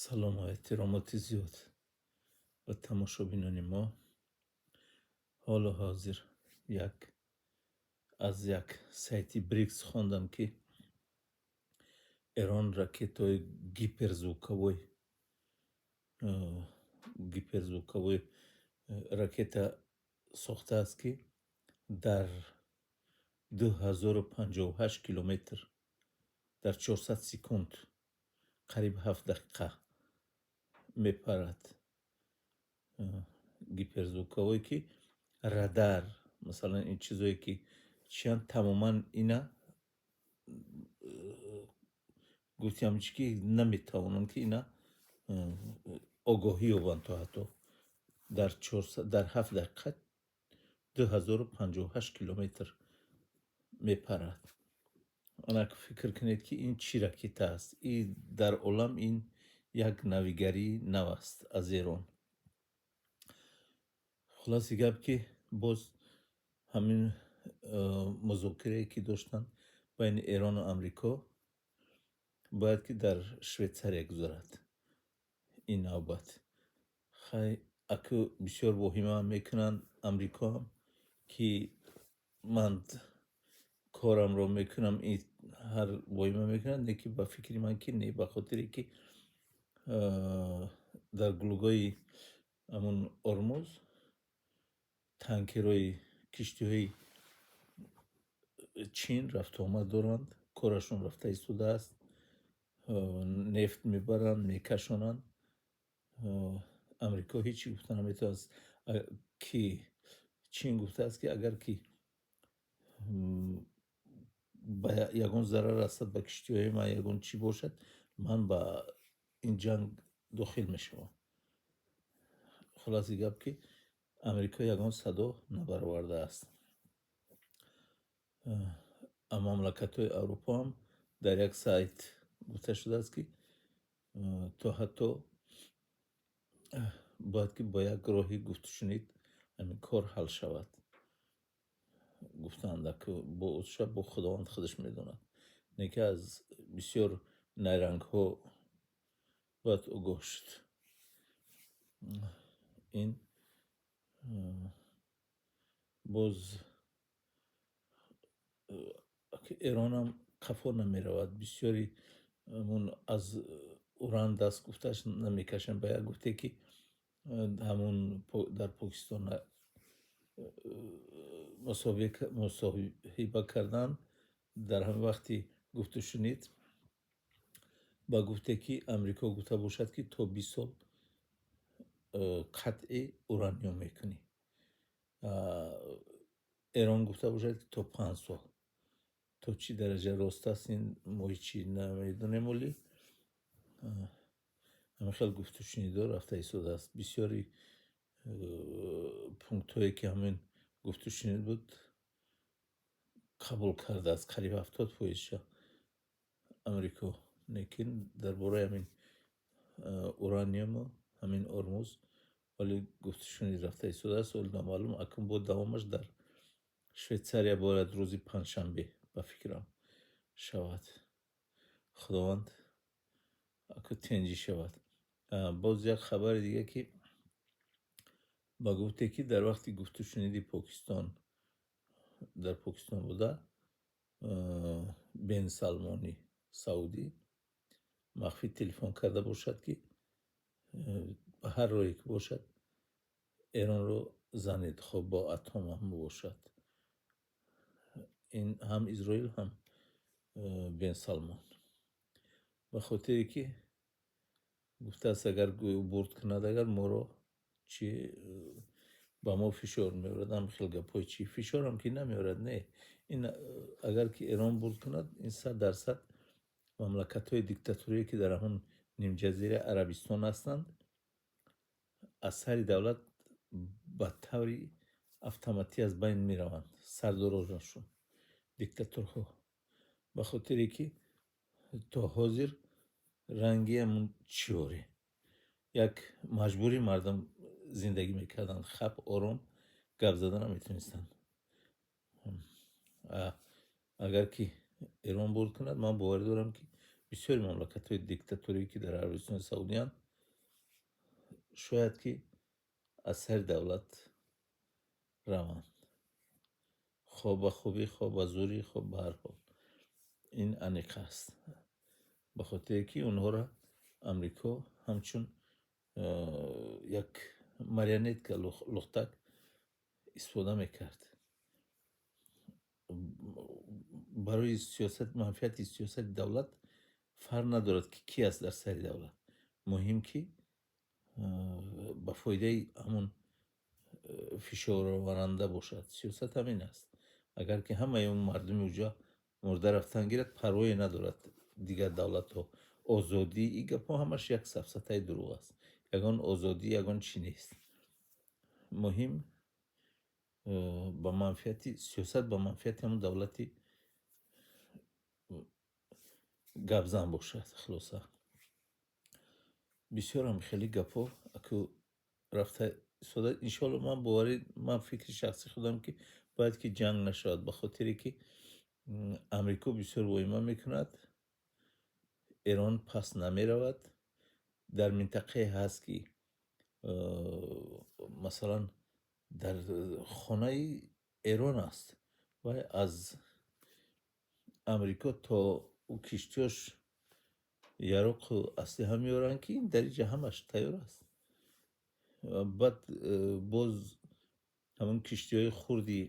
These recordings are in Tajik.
Салому эҳтиромоти зиёд ба тамошобинони мо. Ҳоло ҳозир як аз як сайти БРИКС хондам, ки Эрон ракетаҳои гиперзвуковой ракета сохтааст, ки дар 2058 километр дар 400 секунд, қариб 7 дақиқа мепарад. Гиперзвуковой, ки радар, масалан, ин чизое ки чиянд, тамоман ина гуфтиам чи, ки наметавонанд, ки ина огоҳӣ ёбанд. То ҳатто дар 7 дақиқа 2058 километр мепарад. Анак фикр кунед, ки ин чӣ ракета аст. И дар олам ин як навигарии нав аст аз Эрон. Хулоси гап, ки боз ҳамин музокирае, ки доштанд байни Эрону Амрико, бояд ки дар Швейтсария гузарад ин навбат. Хай, аку бисёр воҳима мекунанд Амрикоам, ки ман корамро мекунам, ҳар воҳима мекунанд, лекин ба фикри ман, ки не, ба хотире ки дар гулӯгоҳи ҳамун Ормуз танкерҳои, киштиҳои Чин рафтуомад доранд, корашон рафта истодааст, нефт мебаранд, мекашонанд. Амрико ҳеҷ чӣ гуфта наметавонаст, ки Чин гуфтааст, ки агар ки ба ягон зарар расад ба киштиҳои ман, ягон чӣ бошад, ман ба ин ҷанг дохил мешавам. Хулоси гап, ки Амрико ягон садо набаровардааст. Мамлакатҳои Аврупоам дар як сайт гуфта шудааст, ки то ҳатто бояд ки бо як роҳи гуфтушунид ҳамин кор ҳал шавад, гуфтанд. Бо бо Худованд худаш медонад, не ки аз бисёр найрангҳо бояд огоҳ шуд. Ин боз Эронам қафо намеравад, бисёри ҳамун аз уран даст гуфтааш намекашанд. Ба як гуфте, ки ҳамун дар Покистон мусоҳиба карданд, дар ҳамин вақти гуфтушунид ба гуфте, ки Амрико гуфта бошад, ки то 20 сол қатъи ураниум мекунӣ, Эрон гуфта бошад, ки то 5 сол. То чӣ дараҷа рост аст, ин мо ҳечи намедонем, олӣ ҳамин хел гуфтушунидҳо рафта истодааст. Бисёри пунктҳое, ки ҳамин гуфтушунид буд, қабул кардааст, қариб 70 фоизша Амрико, лекин дар бораи ҳамин ураниуму ҳамин Ормуз вале гуфтушунид рафта истодааст, оли номаълум. Акнун бо давомаш дар Швейтсария бояд рӯзи панҷшанбе, ба фикрам, шавад. Худованд аку тенҷӣ шавад. Боз як хабари дига, ки ба гуфте, ки дар вақти гуфтушуниди Покистон, дар Покистон буда, Бен Салмони Саудӣ махфӣ телефон карда бошад, ки ба ҳар роҳе ки бошад, Эронро занед, хоб бо атом ҳам бошад. Ин ҳам Изроил, ҳам Бен Салмон, ба хотире ки гуфтааст, агар бурд кунад, агар моро чи ба мо фишор меорад, ҳам хел гапҳои чи фишорам ки намеорад, не, ин агар ки Эрон бурд кунад, ин 100% мамлакатҳои диктаторие, ки дар ҳамон нимҷазираи Арабистон ҳастанд, аз сари давлат ба таври автоматӣ аз байн мераванд сардоронашон, диктаторҳо, ба хотире ки то ҳозир ранги ҳамун чиёре як маҷбурӣ мардум зиндагӣ мекарданд, хап, ором гап зада наметонистанд. Агар ки Эрон бурд кунад, ман боварӣ дорам, ки Бисёри мамлакатҳои диктаторӣ, ки дар Арабистони Саудиянд, шояд ки аз сари давлат раванд, хоҳ ба хубӣ, хоҳ ба зӯрӣ, хоҳ ба ҳар ҳол. Ин аниқ аст, ба хотире ки онҳоро Амрико ҳамчун як марионетка, лухтак истифода мекард барои сиёсат, манфиати сиёсати давлат. Фарқ надорад, ки кӣ аст дар сари давлат, муҳим ки ба фоидаи ҳамун фишороваранда бошад. Сиёсат ҳамин аст. Агар ки ҳамаи он мардуми уҷа мурда рафтан гирад, парвое надорад дигар давлатҳо. Озодӣ, ин гапҳо ҳамаш як сафсатаи дурӯғ аст. Ягон озодӣ, ягон чӣ нест. Муҳим ба манфиати сиёсат, ба манфиати ҳамун давлати гапзан бошад. Хулоса, бисёрам хеле гапҳо аку рафта истода. Иншоалло, ман боварӣ, ман фикри шахсии худам, ки бояд ки ҷанг нашавад, ба хотире ки Амрико бисёр воҳима мекунад, Эрон пас намеравад. Дар минтақае ҳаст, ки масалан дар хонаи Эрон аст ва аз Амрико то ӯ киштиёш яроқу аслиҳа меоранд, ки дар инҷа ҳамаш тайёр аст. Баъд боз ҳамон киштиҳои хурди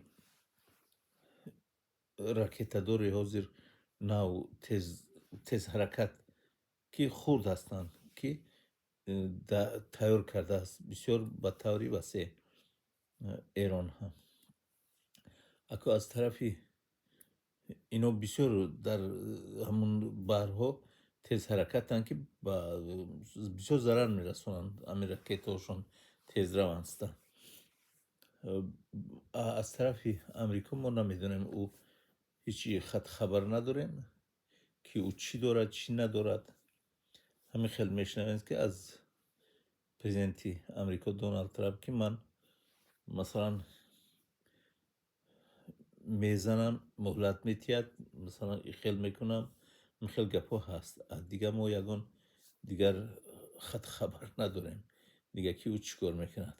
ракетадори ҳозир нав, тезҳаракат, ки хурд ҳастанд, ки тайёр кардааст бисёр ба таври васеъ Эрон ҳам. Аку аз тарафи ино бисёр дар ҳамун баҳрҳо тезҳаракатанд, ки бисёр зарар мерасонанд, ҳамин ракетаҳошон тезравастанд. Аз тарафи Амрико мо намедонем, ӯ ҳеҷ хат хабар надорем, ки ӯ чӣ дорад, чӣ надорад. Ҳамин хел мешунавем, ки аз президенти Амрико Доналд Трамп, ки ман масалан мезанам, муҳлат метиҳад, масалан хел мекунам, ин хел гапҳо ҳаст. Дигар мо ягон дигар хат хабар надорем дигар, ки ӯ чӣ кор мекунад.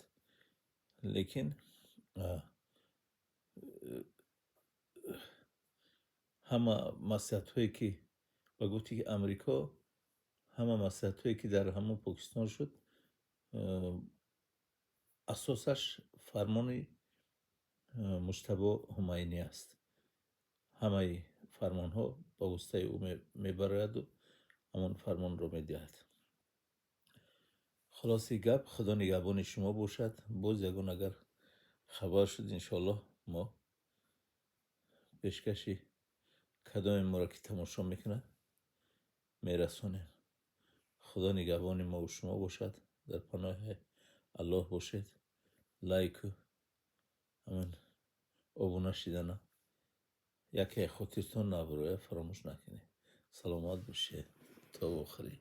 Лекин ҳама маслиҳатҳое, ки ба гуфти Амрико, ҳама маслиҳатҳое, ки дар ҳамон Покистон шуд, асосаш фармони Муҷтабо Ҳумайнӣ аст. Ҳамаи фармонҳо ба воситаи ӯ мебарояду ҳамон фармонро медиҳад. Хулоси гап, Худо нигаҳбони шумо бошад. Боз ягон агар хабар шуд, иншоаллоҳ, мо пешкаши кадоме моро ки тамошо мекунад мерасонем. Худо нигаҳбони мову шумо бошад. Дар паноҳи Аллоҳ бошед. Лайку ҳамин обуна шидана яке хотиртон набарояд, фаромӯш накунед. Саломат бошед то охирӣ.